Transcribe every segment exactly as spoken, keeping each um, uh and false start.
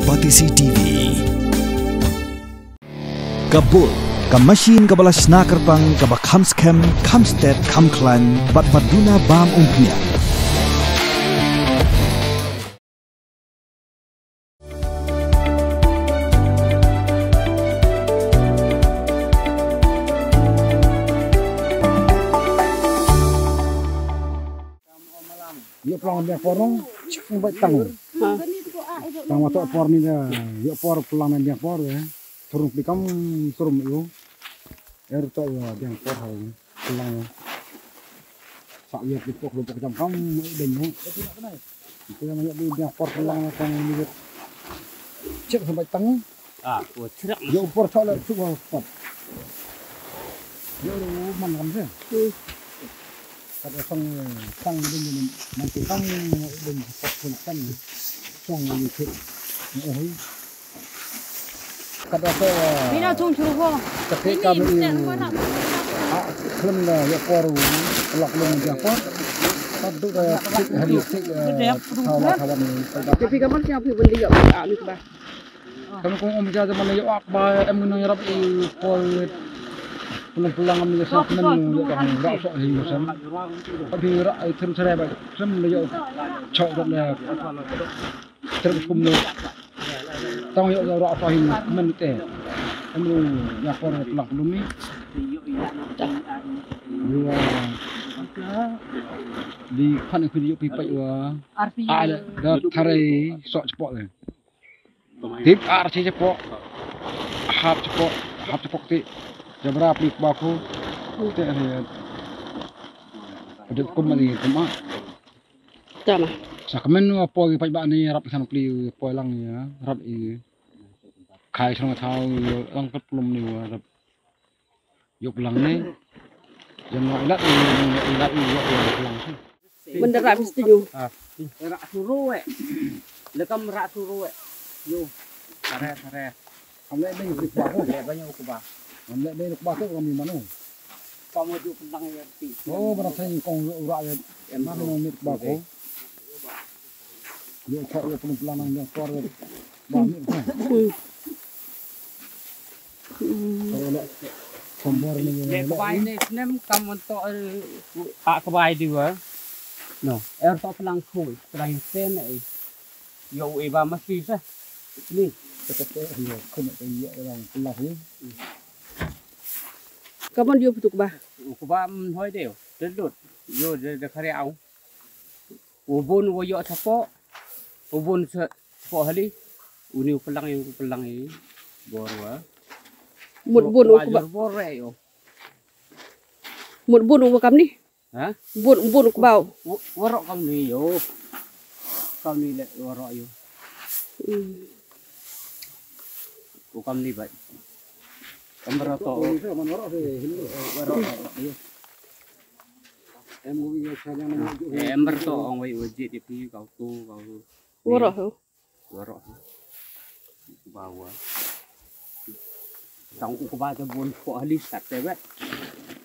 Batesi T V. Ka bul, ka machine kaba la shna kyrpang, kaba kham skhem, kham stet, kham khlaiñ, bad ba duna bam umphniang. Ïoh plang biang por nong, chik nong bai tang. Tang ma to por ni da, ïoh por plang biang por eh. Turun pli kam turun ïoh. Er to ïoh biang por hau plang ïoh. Sa ïoh pli pok lu pok jam kam deng ïoh. Itu yang ïoh biang por plang tang ni. Chik nong bai tang. Ah, wa chrak. Ïoh por chok la chuk wa pop. Ïoh lu man kam se. Kat da song, song ding ding man ti kam ding pop pun kan. Song ni chik. Oh. Kat da so. Mina chung churu ho. Kat ka mi. Ah, khlem da ïoh por. Lak lem ïoh por. Kat du da tik hari tik. Thawa thawa ni. Tapi kamar siapa pun dia ïoh ah ni ba. Kam kong um ja jaman ïoh ak ba em ngi nong ïarap i poi. Pynlong pynlang am ngi sa pynlong ïoh kam rah soh hi ngi sa. Abi rah i trim sere ba trim le ïoh chok dot le trim kum le. Tang ïoh rah soh hi men te. Em ngi ïa por pynlang pynlong ni. Ïoh di khan ku ïoh pi pai wa. Ai le da thare soh chpok le. Tip ar chi chapoh. Hap chapoh, hap chapoh ti. Jabra pli ba ko. Te ne. Dep kum ni kum ah. Tama. Sa kmen wa poi paidbah ni rap san pli poi lang ïa. Rap i. Khai sang thau lang pet plum ni wa rap. Ïoh plang ni. Jam wa ilat i, ilat i, ïoh plang. Bendera mesti nyu. Ah. Rak suru eh. Lekam rak suru eh. Yo. Tare, tare. Am leh dei rik ba ko. Leh banyak ko ba. Am leh dei rik ba ko kami mano. Kamu ju plang ya ti. Oh, barang saya kong rak ya. Em mano mit ba ko. Yo, chak yo pun plang nang ya kor. Ba mit ko. Hmm. Hmm. Kalau nak kompor ni, nak kawai ni snem kam untuk, eh, ah, kawai dia. No, er to pelang khui, pelang sen eh. Yo, eh, ba mesti sah. Ni. Kete yo, kena to yo orang pelang ni. Kamu dia putuk ba? Ku ba, mm, hoi dia. Tedut. Yo, dia, dia kari au. U bun u ïoh chapoh. U bun chapoh hali. Uni u pelang ïa u pelang ïa. Bor wa. Mut bun u kba. Bor re ïa. Mut bun u kam ni. Ha? Bun bun u kba. Warok kam ni ïa. Kam ni le warok ïa. Hmm. U kam ni bai. Em bro to. Em bro to ong wei wajit di pi kau tu kau tu. Waro ho. Waro ho. Bawa. Tang u kba te bon ko ali sat te bet.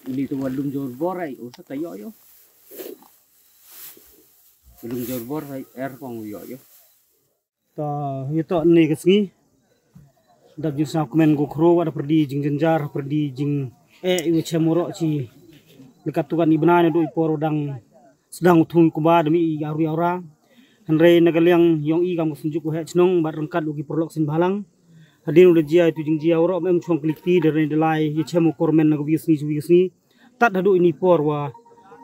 Ini tu walung jor borai u sa tayo yo. Walung jor borai er kong yo yo. Ta ïa to ne ka sngi. Dap jingsngewkmen ko khro wa da pyrdi jingjynjar pyrdi jing eh iwa chem waro chi. Lekat tukan i bnai na do i por dang sdang u thung i kuba da mi i aru aura. Hynrei na ka liang yong i kam ka synjuk u heh chnong bad ryngkat u ki paralok syn bhalang. Hadien u da jia i tu jingjia waro em chong klikti da rei da lai ïa chem u kormen na ka wi sngi chu wi sngi. Tat haduh ini por wa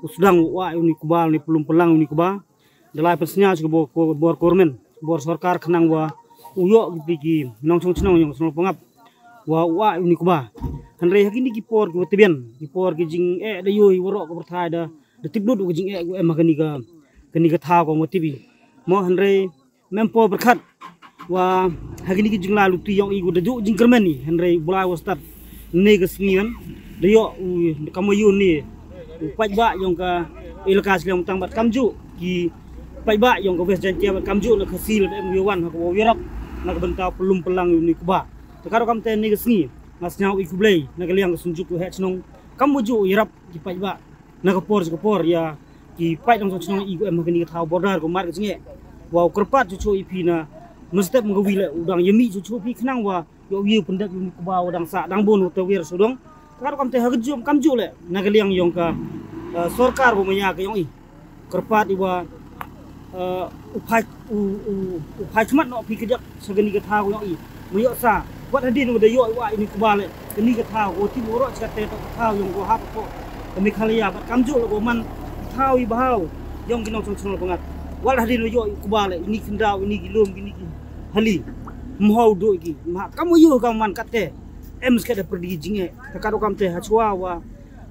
u sdang u ai uni kuba ni pylum pylang uni kuba. Da lai pynsñiaw sha ka bor, bor, bor kormen, bor sorkar khnang wa u ïoh ki, ki nongchong chnong yong ka shnong Pangap wa u ai uni kuba. Hynrei ha kini ki por ki wa tbian, ki por ki jingeh da ïoh i waroh ka pyrthai da, da tip lut u ka jingeh u em ha kani ka, kani ka thaw ka wa tip i. Mo hynrei mem por pyrkhat wa ha kini ki jingla luti yong i u da juh jingkyrmen i hynrei u Blai wa stad ne ka sngi ngan da ïoh u kam wa ïoh ne u paidbah yong ka elaka Sliang tang bad kam juh ki paidbah yong ka West Jaintia bad kam juh na ka sil da em wan ha ka wa wirap na ka bynta pylum pylang u ni kuba. Te ka kam te ne ka sngi nga sñiaw i khublei na ka liang ka synjuk u heh chnong kam wa juh u yarap ki paidbah. Na ka por sha ka por ïa ki paid nongchong chnong i ku em ha kani ka thaw border ku mar ka jingeh. Wa u kyrpad chuchu i phi na Mynstep mynkawi leh u dang ïa mih shuh shuh phi khnang wa ïoh ïa u pyndep ïa u Niu Kba u dang sah dang bun u te wir shu dong. Ka rukom te ha ka jong kam ju leh na ka liang yong ka, eh, sorkar ba maya ka yong i. Kyrpad i wa, eh, u phai, u, u, u phai khmat noh phi kjak sa kani ka thaw yong i. Ma ïoh sa wat hadien u da ïoh i wa i Niu Kba leh kani ka thaw u ti u roh sa te ka thaw yong ko hap ko. Ka Meghalaya bad kam ju leh ko man thaw i bhaw yong ki nongshong shnong Lapangap. Wat hadien u ïoh i Kba leh ini khyndaw ini ki lum ini ki hali. Mhaw do ki ma kam u ïoh kam man kat te. Em sket da perdi jinge. Ta ka do kam te ha chwa wa,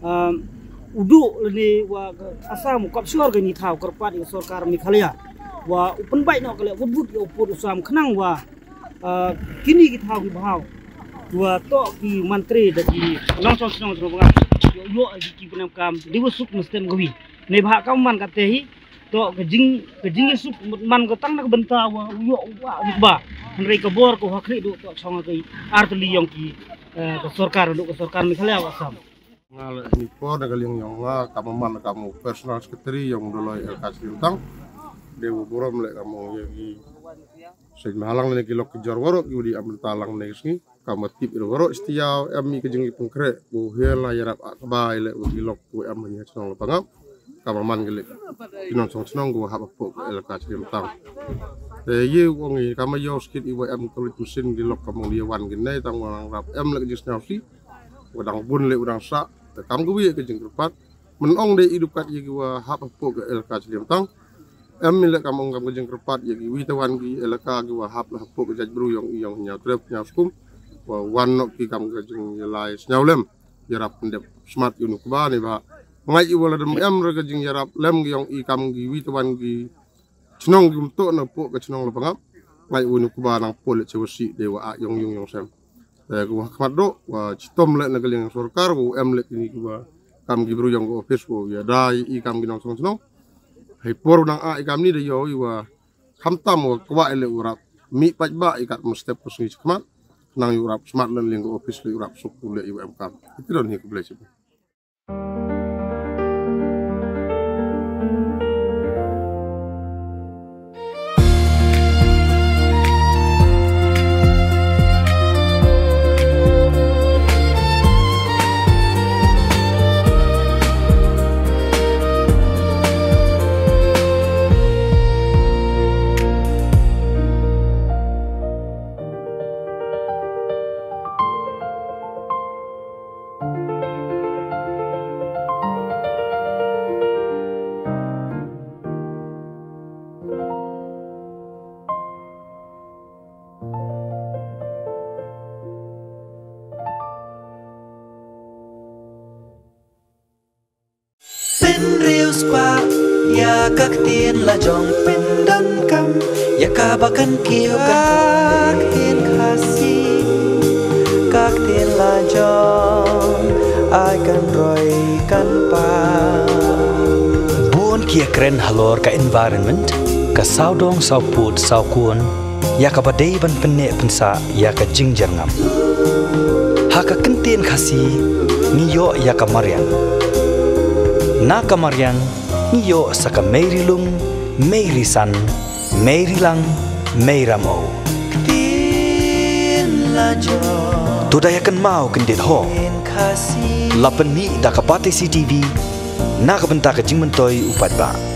um, u du lane wa ka Assam u kap shuar ka ni thaw kyrpad ïa sorkar Meghalaya wa u pynbait noh ka leh wut wut ïa u pud u sam khnang wa, uh, kini ki thaw ki bhaw wa to ki mantri da ki nongshong shnong shnong bangam ïoh ïoh ki ki pynam kam di wa suk mynstep kawi ne bha kam man ka te hi to ka jing ka jing ïa suk man ka tang na ka bynta wa u ïoh u wa u ba hynrei ka bor ko ha khri du to chong ka ar tylli yong ki, eh, ka sorkar du ka sorkar Meghalaya wa Assam. Nga leh ni por na ka liang yong nga kam man kam u personal secretary yong Doloi Elka Slim Tang. De u burom leh kam u ïa ki sej mahalang ne ki lok ki jor warok ki u di am ta lang ne sngi. Kam tip ïa warok stia em i ka jing i pengkre u hela ïa rap ak ba i leh u ki lok u em ni ha chnong Lapangap. Kam man ki leh ki nongshong chnong u hap pok Elka Slim Tang. Te ye u ong i kam ïoh skit i wa em ka lit mesin ki lok kam ong di wan ki ne tang wa lang rap em leh ka jing sñiaw si. Wa dang bun leh u dang sa te kam ka wi ka jingkyrpad. Men ong de i dukat ïa ki wa hap hapoh ka Elka Slim Tang. Em i leh kam ong kam ka jingkyrpad ïa ki wi te wan ki elaka ki wa hap la hapoh ka jaitbru yong i yong Hynñiaw Trep Hynñiaw Skum. Wa wan nok ki kam ka jingïalai sñiaw lem ïarap pyndep smat ïa u Niu Kba ne ba ngai i wa la dem em re ka jingïarap lem ki yong i kam ki wi te wan ki chnong ki um toh na poh ka chnong Lapangap. Ngai u Niu Kba nang poh leh chewa si de wa a yong yong yong sem. Te ku wa khmat do wa chitom leh na ka liang sorkar wa em leh kini ki wa kam ki bru yong ka office wa ya da i kam ki nongshong chnong. Hei por nang a i kam ni da yo i wa kham tam wa kwa i leh u rap mi pach ba i kat mynstep ka sngi chi khmat. Nang i u rap smat leh liang ka office leh u rap suk u leh i wa em kam. Iti don hi ka blessing. Pynriu spah ïa ka ktien la jong pyndonkam ïa kaba kan kiew ka ktien Khasi ka ktien la jong ai kan roi kan pa. Bun ki ïa kren halor ka environment ka sawdong sawpud sawkun ïa kaba dei ban pynneh pynsah ïa ka jingjyrngam. Ha ka kyntien Khasi ngi ïoh ïa ka mariang. Na ka mariang ngi ïoh sa ka mei ri lung, mei ri san, mei ri lang, mei ram o. Ktien la jong. To da ïa kynmaw kyndit ho. Ktien Khasi. La pynmih da ka Batesi TV na ka bynta ka jingmyntoi u paidbah.